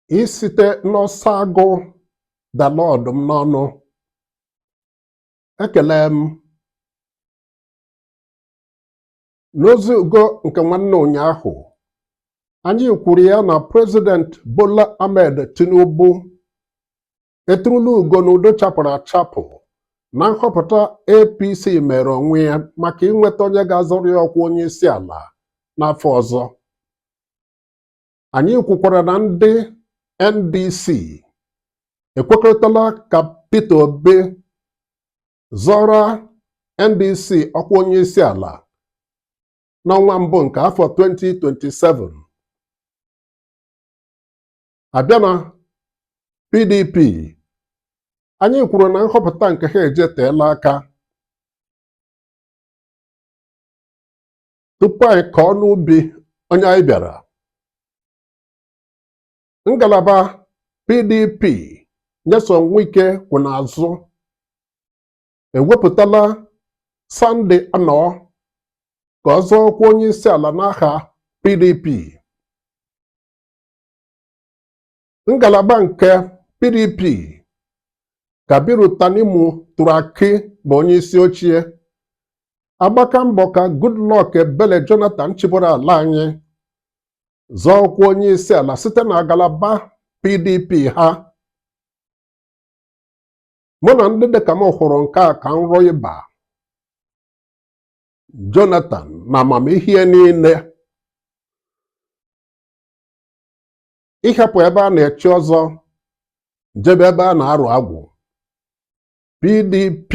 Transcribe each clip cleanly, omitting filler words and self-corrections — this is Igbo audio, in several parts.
Isite n'ọsọ agụ dala ọdụm n'ọnụ. Ekele m. N'ozi ugo nke nwanne ụnyaahụ, anyị kwuru ya na President Bola Ahmed Tinubu eturula ugo n'udo chapụrụ achapụ na nhọpụta APC mere onwe ya maka inweta onye ga-azọrọ ya ọkwa onye isi ala n'afọ ọzọ. Anyị kwukwara na ndị NDC ekwekọrịtala ka Peter Obi zọrọ NDC ọkwa onye isi ala n'ọnwa mbụ nke afọ 2027. A bịa na PDP, anyị kwuru na nhọpụta nke ha ejeteela aka. Tupu anyị kọọ n'ubi onye anyị bịara, ngalaba PDP Nyesom Wike kwụ n'azụ ewepụtala Sunday Onoh ka ọ zọọ ọkwa onye isi ala n'aha PDP. Ngalaba nke PDP Kabiru Tanimu Turaki bụ onye isi oche agbaka mbọ ka Goodluck Ebele Jonathan chịburu ala anyị zọọ ọkwa onye isi ala site na ngalaba PDP ha. Mụ na ndị dịka m hụrụ nke a ka nrọ ịba. Jonathan na amamihe niile ịhapụ ebe a na-echi ọzọ jebe ebe a na-arụ agwụ. PDP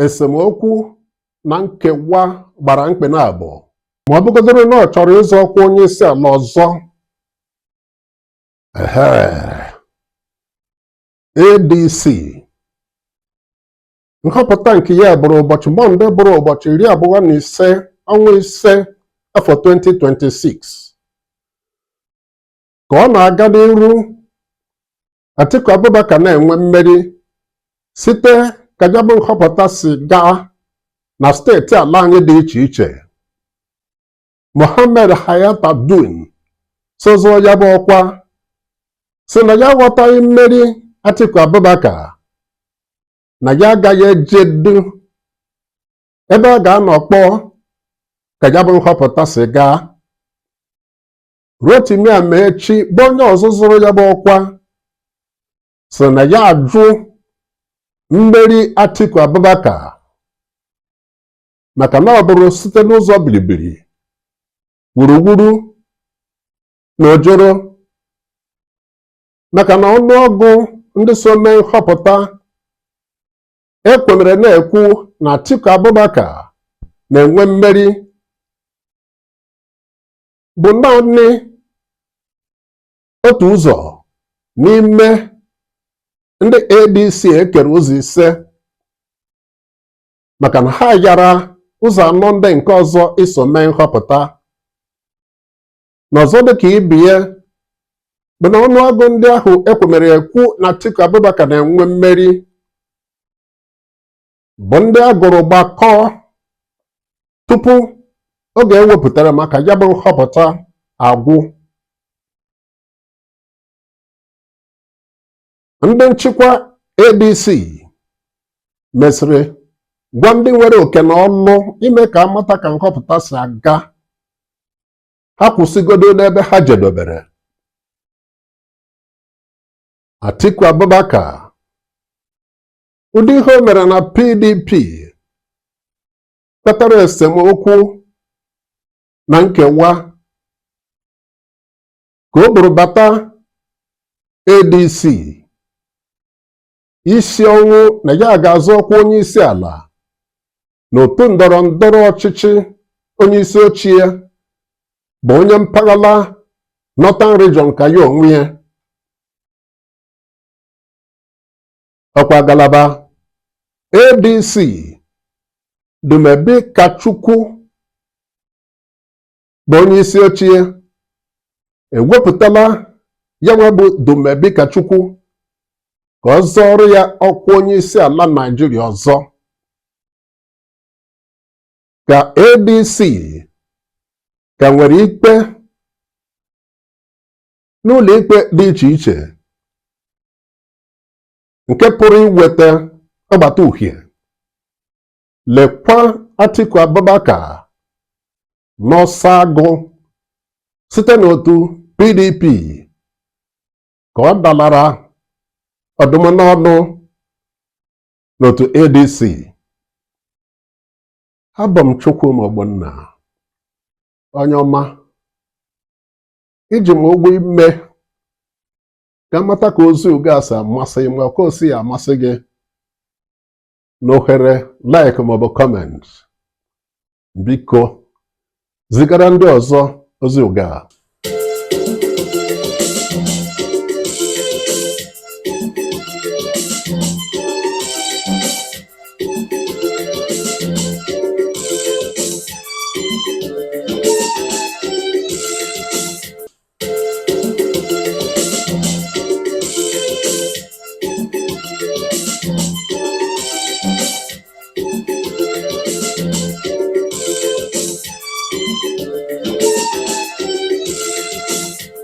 esemokwu na nkewa gbara mkpị naabọ ma ọ bụgodoro na ọ chọrọ ịzọ ọkwa onye isi ala ọzọ. Ehe. ADC nhọpụta nke ya bụrụ ụbọchị Mọnde bụrụ ụbọchị 25 ọnwa 5 afọ 2026. Ka ọ na-aga n'iru, Atiku Abubakar na-enwe mmeri site ka ya bụ nhọpụta si gaa na steeti ala anyị dị iche iche. Mohammed Hayatuddin so zọọ ya bụ ọkwa sị na ya aghọtaghị mmeri Atiku Abubakar, na ya agaghị ejedu ebe a ga-anọ kpọọ ka ya bụ nhọpụta si gaa. Rotimi Amaechi bụ onye ọzọ zọrọ ya bụ ọkwa sị na ya ajụ mmeri Atiku Abubakar maka na ọ bụrụ site n'ụzọ biribiri wuruwuru na ojoro, maka na ọnụọgụ ndị so mee nhọpụta ekwemere na-ekwu na Atiku Abubakar na-enwe mmeri bụ naanị otu ụzọ n'ime ndị ADC ekere ụzọ ise, maka na ha yara ụzọ anọ ndị nke ọzọ iso mee nhọpụta. Na ọzọ dịka ibe ya bụ na ọnụọgụ ndị ahụ ekwemere ekwu na Atiku Abubakar na-enwe mmeri bụ ndị a gụrụ gbakọọ tupu oge ewepụtara maka ya bụ nhọpụta agwụ. Ndị nchịkwa ADC mesịrị gwa ndị nwere oke na ọlụ ime ka amata ka nhọpụta si aga ha kwụsịgodo n'ebe ha jedobere. Atiku Abubakar ụdị ihe o mere na PDP kpatara esemokwu na nkewa ka o buru bata ADC isi ọnwụ na ya ga-azọ ọkwa onye isi ala n'otu ndọrọ ndọrọ ọchịchị onye isi oche bụ onye mpaghara Northern Region ka ya onwe ya ọkwa ngalaba ADC Dumebi Kachukwu bụ onye isi oche ewepụtala ya nwa bụ Dumebi Kachukwu ka ọ zọọrọ ya ọkwa onye isi ala Naịjirịa ọzọ. Ka ADC ka nwere ikpe N'ụlọ ikpe dị iche iche nke pụrụ iweta ọgbata uhie. Lekwa Atiku Abubakar n'ọsọ agụ site n'otu PDP ka ọ dalara ọdụm n'ọnụ n'otu ADC. Abụ m Chukwuma Ogbonna, onye ọma. Iji m ụgwọ ime ka mata ka ozi ugo a si amasị ma ka o si amasị gị n'ohere like maọbụ comment. Biko, zigara ndị ọzọ ozi ugo a.